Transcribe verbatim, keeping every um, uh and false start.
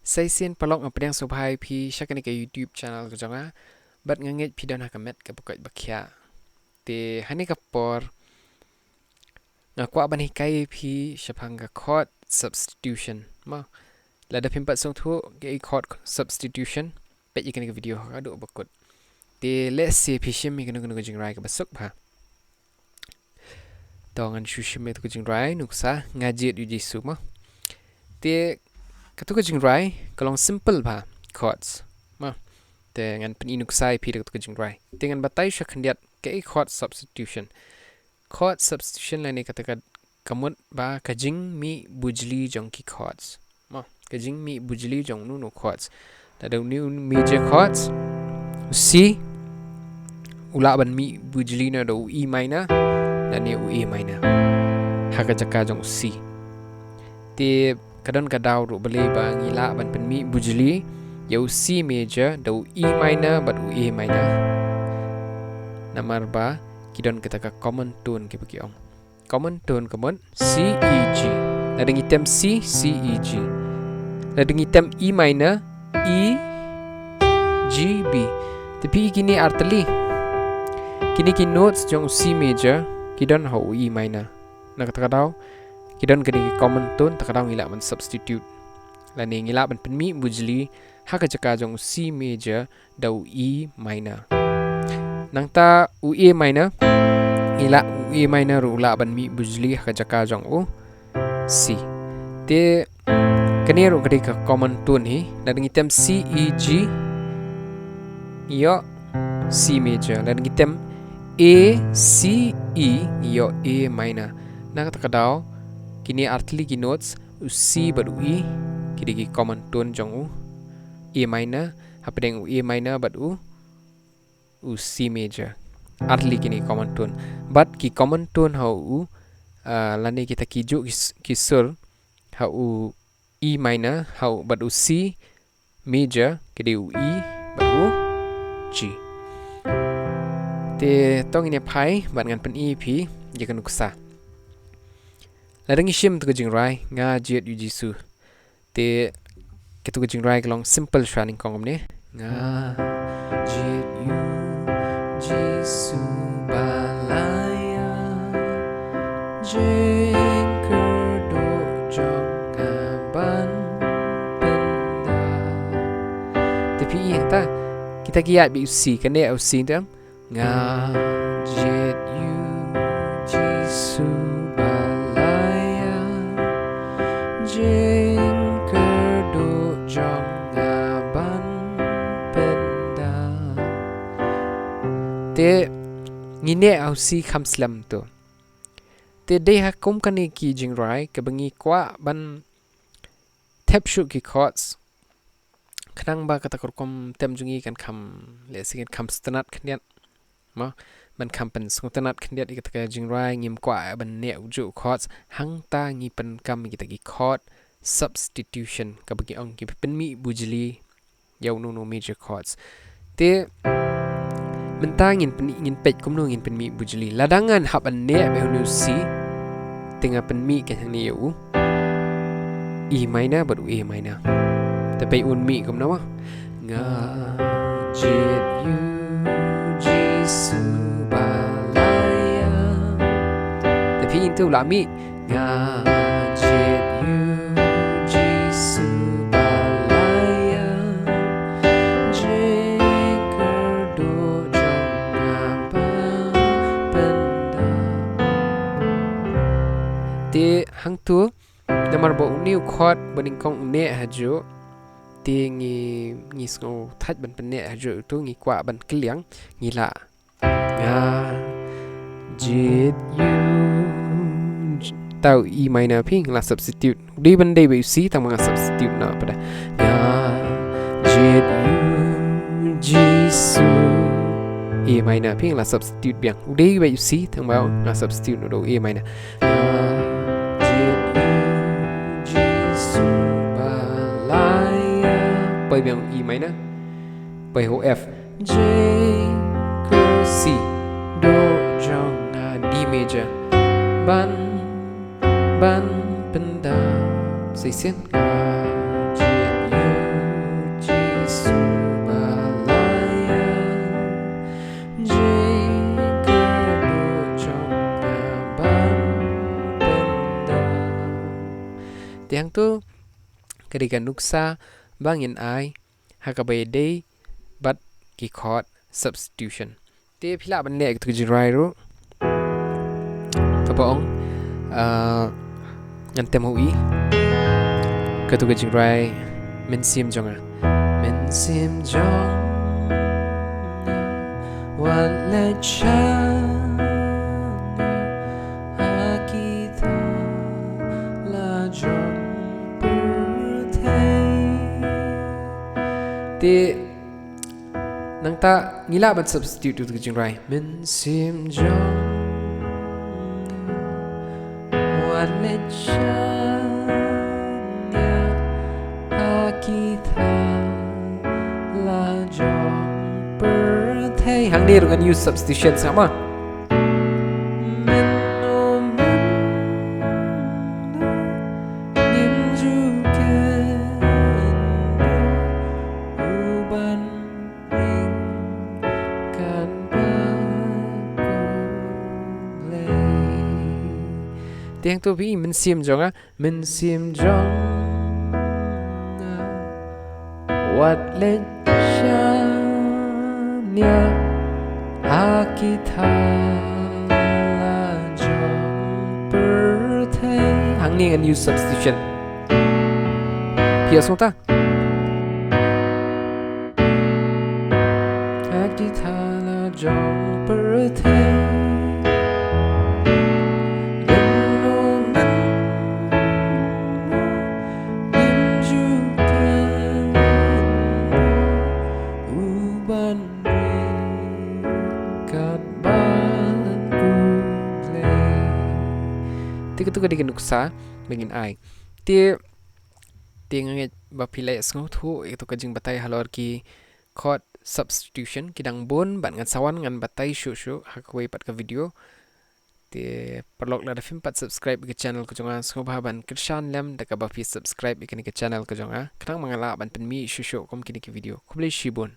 Sa shisien paralok, nga pdiang sngewbha ïa phi sha kane ka YouTube channel ka jong nga. Bad nga ngeit phi don ha ka met kaba koit ba khiah. Te ha kane ka por nga kwah ban hikai ïa phi shaphang ka chord substitution. Mo, lada phim pat sngewthuh kaei chord substitution, peit ïa kane ka video haduh ba kut. Te lehse phi shim ïa kano kano ka jingrwai kaba suk bha. To ngan shu shim ïa katu ka jingrwai, Nuksa Nga Jied ïa U Jisu, mo. Te katu ka jingrwai ka long simple bha, chords, mo. Te ngan pyni nuksa ïa phi da katu ka jingrwai. Te ngan batai sha khyndiat kaei chord substitution. Chord substitution lane kata ka, ka mut ba ka jingmih bujli jong ki chords. Mo, ka jingmih bujli jong uno uno chords. Lada une u major chords, u C u lah ban mih bujli noh da u E minor lane u A minor ha ka jaka jong u C. Te ka don ka daw ruh balei ba ngi lah ban pynmih bujli ïa u C major da u E minor bad u A minor. Namar ba ki don kata ka common tone kaba ki ong. Common tone ka mut C, E, G. Lada ngi tem C, C, E, G. Lada ngi tem E minor, E, G, B. Te phi i kine artylli, kine ki notes jong u C major ki don ha u E minor. Na kata ka daw ki don kine ki common tone, ta ka daw ngi lah ban substitute lane ngi lah ban pynmih bujli ha ka jaka jong u C major da u E minor. Nangta u A minor, ngi lah, u A minor ruh u lah ban mih bujli ha ka jaka jong u C. Te kane ruh ka dei ka common tone hi. Lada ngi tem C, E, G, ngi ïoh C major. Lada ngi tem A, C, E, ngi ïoh A minor. Na kata ka daw kine artylli ki notes, u C bad u E, ki dei ki common tone jong u A minor, hapdeng u A minor bad u, u C major. Artylli kine common tone. Bad ki common tone ha u, ah, lane kita ki juh ki s-, ki sur ha u E minor, ha u bad u C major, ki dei u E bad u G. Te to ngin ïa phai bad ngan pyni ïa phi ïa ka nuksa. Lada ngi shim tu ka jingrwai, Nga Jied ïa U Jisu. Te katu ka jingrwai ka long simple shuwa nyngkong kumne. Nga jied ïa U Jisu ba la ïa, jingkyrduh jong nga ban pynda. Te phi i hangta, kita ki ïaid beit u C, kane u C te. Nga jied ïa U Jisu ba la ïa, jingkyrduh jong nga ban pynda. Te ngi neh ha u C kham slem tu. Te dei ha kum kane ki jingrwai kaba ngi kwah ban thep shuh ki chords, khnang ba kata ka rukom tem jong ngi kan kham, lehse kan kham sngewtynnat khyndiat. Mo, ban kham pynsngewtynnat khyndiat ïa kata ka jingrwai, ngim kwah ban neh u juh u chords, hangta ngi pyndonkam ïa kita ki chord substitution, kaba ki ong ki pynmih bujli ïa uno uno major chords. Te mynta ngin pyn-, ngin peit kumno ngin pynmih bujli. Lada ngan hap ban neh beit une u C, te nga pynmih kein hangne ïa u E minor bad u A minor. Te peit un mih kumno mo. Nga jied ïa U Jisu ba la ïa. Te phi i tu la mih. Nga jied ïa U Jisu ba la ïa, jingkyrduh jong nga ban pynda. Te hangtu, namar ba une u chord ba nyngkong u neh ha juh, te ngi, ngi sngewthait ban pynneh ha juh tu, ngi kwah ban kylliang, ngi la Nga jied ïa U J-, ta u E minor phi nga la substitute. U dei ban dei beit u C tang ba nga substitute noh pat. Nga jied ïa U Jisu. A minor phi nga la substitute biang. U dei beit u C tang ba nga substitute noh da u A minor. Nga jied ïa U Jisu ba la ïa. Poi biang E minor. Poi ha u F. Jingkyrduh jong nga D major. Ban, ban pynda. Sa shisien. Nga jied ïa U ka dei ka nuksa ba ngin ai ha kaba ïadei bad ki chord substitution. Te phi lah ban leh ïa katu ka jingrwai ruh. Kaba ong, ah, ngan tem ha u E. Katu ka jingrwai, Mynsiem Jong Nga. Mynsiem jong nga, wat leit shaniah ha ki thala jong pyrthei. Te nangta ngi lah ban substitute ïa katu ka jingrwai. Mynsiem jong nga, wat leit shaniah ha ki thala jong pyrthei. Hangne ruh ngan use substitution, sngap ma. Mynno mynno ngim ju kynduh u ban ring katba u leit. Te hangto phi, mynsiem jong nga, mynsiem jong nga, wat leit shaniah ha ki thala jong pyrthei. Hangne ngan use substitution. Phi ïohsngew ta? Ha ki thala jong pyrthei. Mynno mynno ngim ju kynduh u ban ring katba u leit. Te katu ka dei ka nuksa ba ngin ai. Te, te nga ngeit ba phi la sngewthuh ïa katu ka jingbatai halor ki chord substitution. Ki dang bun bad ngan sa wan ngan batai shuh shuh ha kawei pat ka video. Te paralok, lada phim pat subscribe ïa ka channel ka jong nga, sngewbha ban kyrshan lem da kaba phi subscribe ïa kane ka channel ka jong nga, khnang ba ngan lah ban pynmih shuh shuh kum kine ki video. Khublei shibun.